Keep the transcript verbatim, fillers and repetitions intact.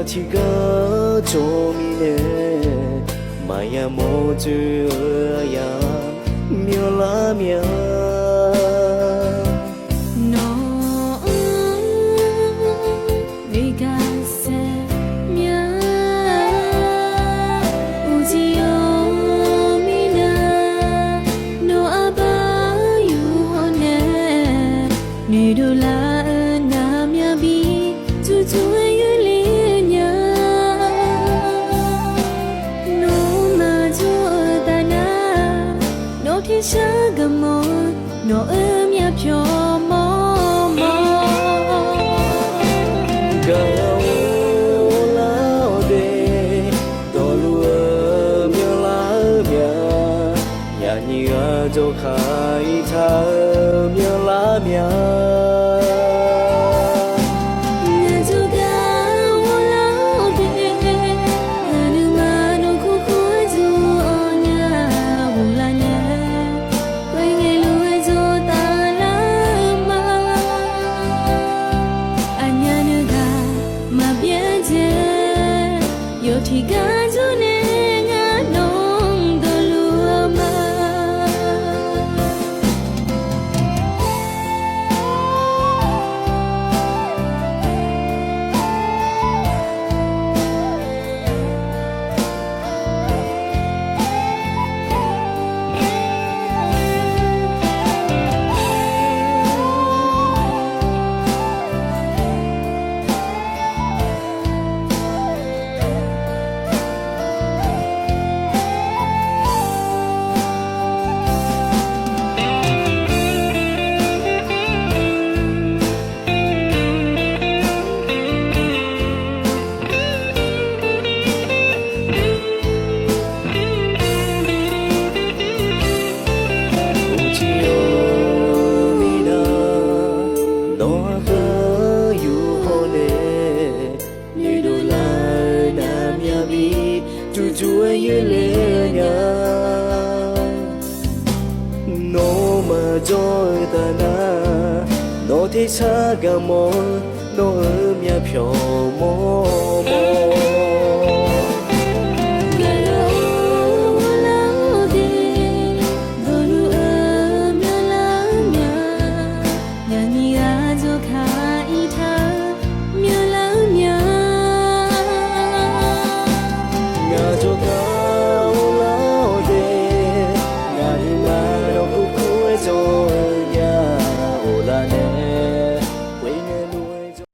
tiqgar jawr mirnae, maqya mawr dzoer-eu aqyawf myanrlar mya. Nawq-anr noeqgaq saef mya. Uqcif-awr mirnae, nawq aqbar yuf hawr nae, noeqdov lar-eu navmyaq bi, tuvtuv-aer yoerle nya. Nawmaf jawr-eu taf nar, nawq tersar gaqmawf, nawq-euq myavpyawq mawrmawr. Gaq-awr lar-awr de, dawqluf-eu myanrlar-eu mya, yaqnyiq ghaq jawrkaq-ir taq-eu myanrlar mya. Ngaq jawrgar ghawrlar-awr de, aqnuimaf nawq kurkur-aer jawr-awr nya, ghoflar nae, khoerngae lof-aer jawr taflar-eu ma. Aqnyaf nuighaq maqbyaer dzae, yawtiq gar jawr nae ngar nawq-anr dawqluf-eu ma. Uqcif-awr mirnae, nawq aqbar yuf hawr nae, noeqdov lar-eu navmyaq bi, tuvtuv-aer yoerle nya. Nawmaf jawr-eu taf nar, nawq tersar gaqmawf, nawq-euq myavpyawq mawrmawr. Gaq-awr ghawrlar-awr de, dawqluf-eu myanrlar mya, yaqnyiq ghaq jawrkaq